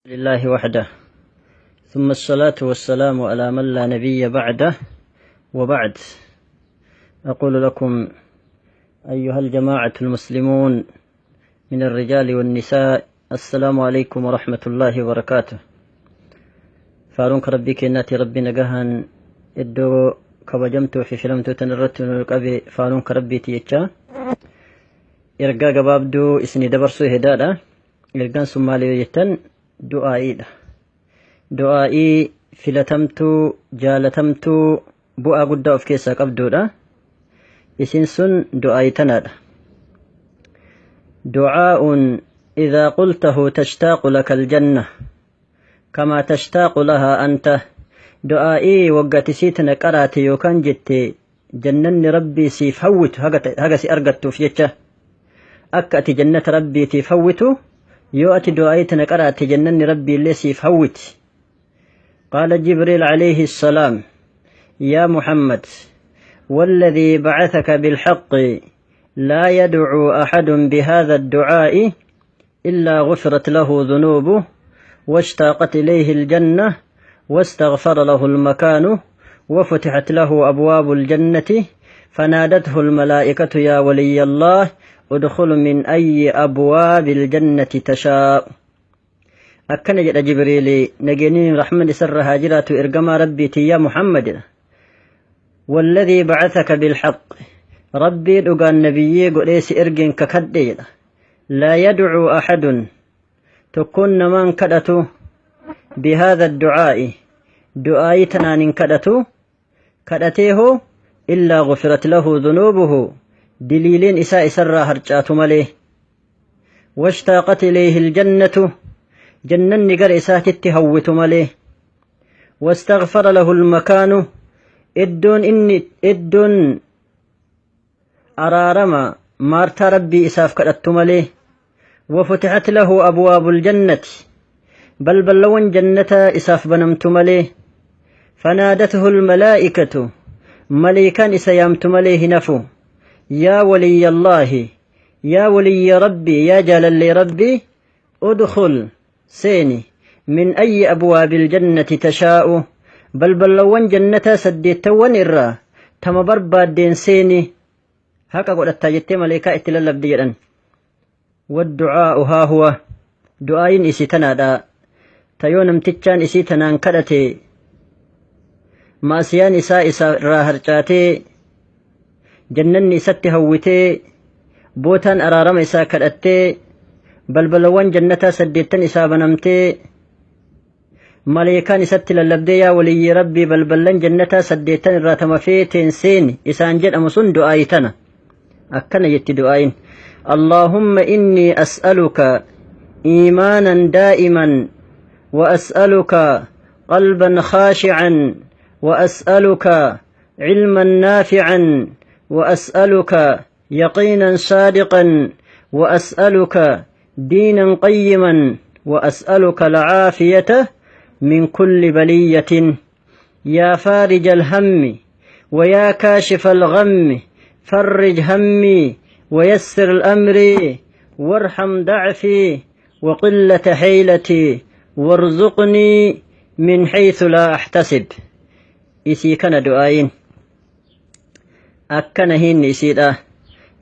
لله وحده، ثم الصلاة والسلام على من لا نبي بعده، وبعد. أقول لكم أيها الجماعة المسلمون من الرجال والنساء، السلام عليكم ورحمة الله وبركاته. Faaruun rabbii keenyaati. Rabbi nagahaan iddoo kabajamtuu fi filamtuu tan irratti nu qabe, faaruun rabbiiti jecha ergaa gabaabduu isinii dabarsuu hedaadha. Ergaan sun maali yoo jettan, du'aa'iidha. Du'aa'ii filatamtuu, jaalatamtuu, bu'aa guddaa of keessaa qabduudha. Isin sun du'aa'ii tanaadha. دعاء إذا قلته تشتاق لك الجنة كما تشتاق لها أنت. Du'aa'ii waggaati siitana qaraate yookaan jette, jannanni rabbii siif hawwitu haga si argattuuf jecha, akka ati jannata rabbiitiif hawwitu yoo ati du'aa'ii tana qaraate, jannanni rabbii illee siif hawwiti. قال جبريل عليه السلام: يا محمد، والذي بعثك بالحق، لا يدعو أحد بهذا الدعاء إلا غفرت له ذنوبه، واشتاقت إليه الجنة، واستغفر له المكان، وفتحت له أبواب الجنة، فنادته الملائكة: يا ولي الله، ادخل من أي أبواب الجنة تشاء. Akkana jedha Jibriili, nageenyiin rahman isarra haa jiraatu, ergamaa rabbiiti: يا محمد، والذي بعثك بالحق، rabbii dhugaan nabiyyee godhee si ergeen kakadhe jedha, لا يدعو أحد، tokkoon namaan kadhatu, بهذا الدعاء، du'aayii tanaan hin kadhatu, kadhatee hoo, إلا غفرت له ذنوبه، diliileen isaa isarraa harcaatu malee, واشتاقت إليه الجنة، jannanni gara isaatitti hawwitu malee, واستغفر له المكان، iddoon inni iddoon araarama maartaa rabbii isaaf kadhattu malee, وفتحت له أبواب الجنة، balballawwan jannata isaaf banamtu malee, فنادته الملائكة، maleekaan isa yaamtu malee hin hafu: يا ولي الله، yaa waliyya rabbii, yaa jaalallee rabbii, ادخل، seeni, من أي أبواب الجنة تشاء، balballawwan jannataa saddeettawwan irraa tama barbaaddeen seeni, haqa godhattaa jettee maleekaa itti lallabdi jedhan. والدعاء ها هو، du'aayin isii tanaadha. Tayoo namtichaan isii tanaan kadhate, maasiyaan isaa isa irraa harcaatee, jannanni isatti hawwitee, bootaan araarama isaa kadhattee, balbalawwan jannataa saddeettan isaa banamtee, maleekaan isatti lallabdee, yaa waliyyii rabbii, balballan jannataa saddeettan irraa tama feeteen seeni isaan jedhamu sun du'aayi tana. Akkana jetti du'aayin: اللهم إني أسألك إيمانا دائما، وأسألك قلبا خاشعا، وأسألك علما نافعا، وأسألك يقينا صادقا، وأسألك دينا قيما، وأسألك العافية من كل بلية. يا فارج الهم ويا كاشف الغم، فرج همي ويسر الأمر، وارحم ضعفي وقلة حيلتي، وارزقني من حيث لا أحتسب. Isii kana du'aayin akkana hinni isiidha.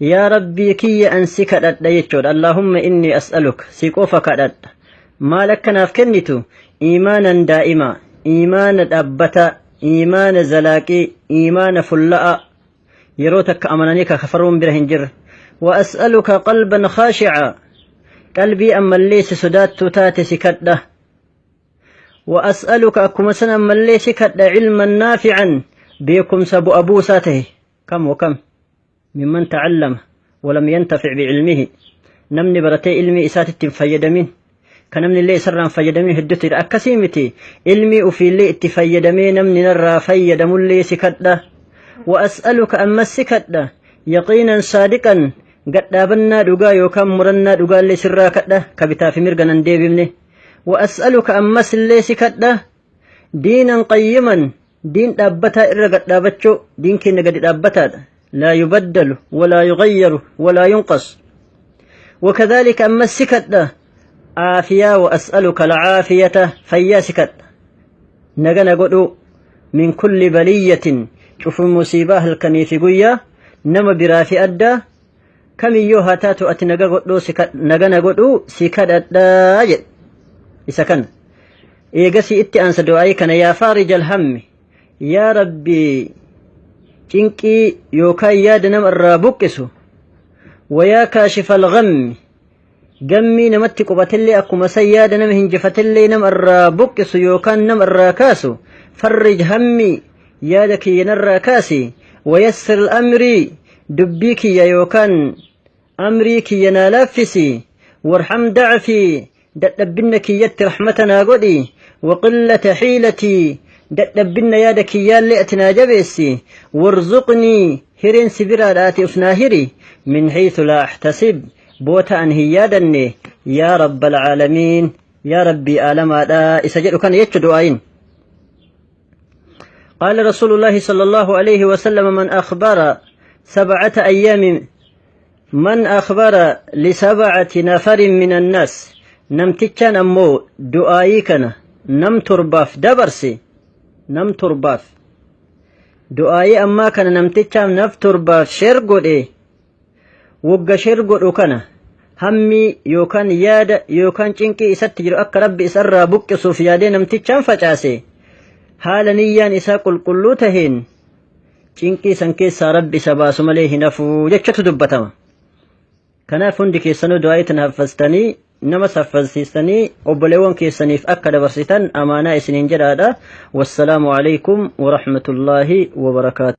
Yaa rabbii kiyya, an si kadhadha jechuudha. اللهم إني أسألك، si qofa kadhadha. Maal akkanaaf kennitu? إيمانا دائما، iimaana dhaabbata, iimaana zalaaqii, iimaana fulla'a, yeroo takka amananii ka kafaruun bira hin jirre. وأسألك قلبا خاشعا، qalbii ammallee si sodaattuu taate si kadha. وأسألك، akkuma san ammallee si kadha, علما نافعا، beekumsa bu'a buusaa tahe. كم وكم ممن تعلم ولم ينتفع بعلمه. Namni baratee ilmii isaatitti hin fayyadamin, ka namni illee isarraa hin fayyadamin hedduutu jira. Akkasii miti, ilmii ufiillee itti fayyadamee namni narraa fayyadamullee si kadha. وأسألك، ammas si kadha, يقينا صادقا، gadhaabannaa dhugaa yookaan murannaa dhugaallee sirraa kadha, ka bitaa fi mirga nan deebifne. وأسألك، ammas illee si kadha, دينا قيما، diin dhaabbataa irra gadhaabachuu. Diin keenya gadi dhaabbataadha, لا يبدل ولا يغير ولا ينقص. وكذلك ammas si kadha Aafiyaa wa as'aluka alcaafiyata fayyaa si kadha nagana godhuu min kulli baliyyatin cufu musiibaa halkanii fi guyyaa nama biraa fi addaa kamiyyuu haa taatu ati naga godhuu si nagana godhuu si kadhadhaa jedhe isa kana eegasii itti aansa du'aayii kana yaa faarija alhammi yaa rabbi cinqii yookaan yaada nama irraa buqqisu wayaa kaashifa alghammi gammii namatti qubatellee akkuma san yaada nama hinjifatellee nama irraa buqqisu yookaan nama irraa kaasu farrij hammi yaada kiyya narraa kaasi wayassir amrii dubbii kiyya yookaan amrii kiyya naa laaffisi warham dacfii dadhabbinna kiyyatti rahmata naa godhi waqillata xiilatii dadhabbinna yaada kiyyaallee ati naa jabeessi warzuqnii hireen si biraadha ati uf naa hiri min haythu laa ahtasib boota an hin yaadanne yaa rabbal caalamiin yaa rabbii aalamaadha isa jedhu kana jechu du'aayin قال رسول الله صلى الله عليه وسلم من أخبر سبعة أيام من أخبر لسبعة نفر من الناس نمتشان أمو دعائي كان نم ترباف دبرسي نم ترباف دعائي أما كان نمتشان نف ترباف شير قد wogga share godhu kana hammii yookaan yaada yookaan cinqii isatti jiru akka rabbi isarraa buqqisuuf yaadee namtichaan facaase haala niyyaan isaa qulqulluu taheen cinqii san keessaa rabbi isa baasu malee hin hafuu jechatu dubbatama. Kanaaf hundi keessanuu du'aa tana haffaztanii nama saffazsiistanii obboleewwan keessaniif akka dabarsitan amaanaa isiniin jedhaadha. Wassalaamu alaikum warahmatullaahi wabarakaatu.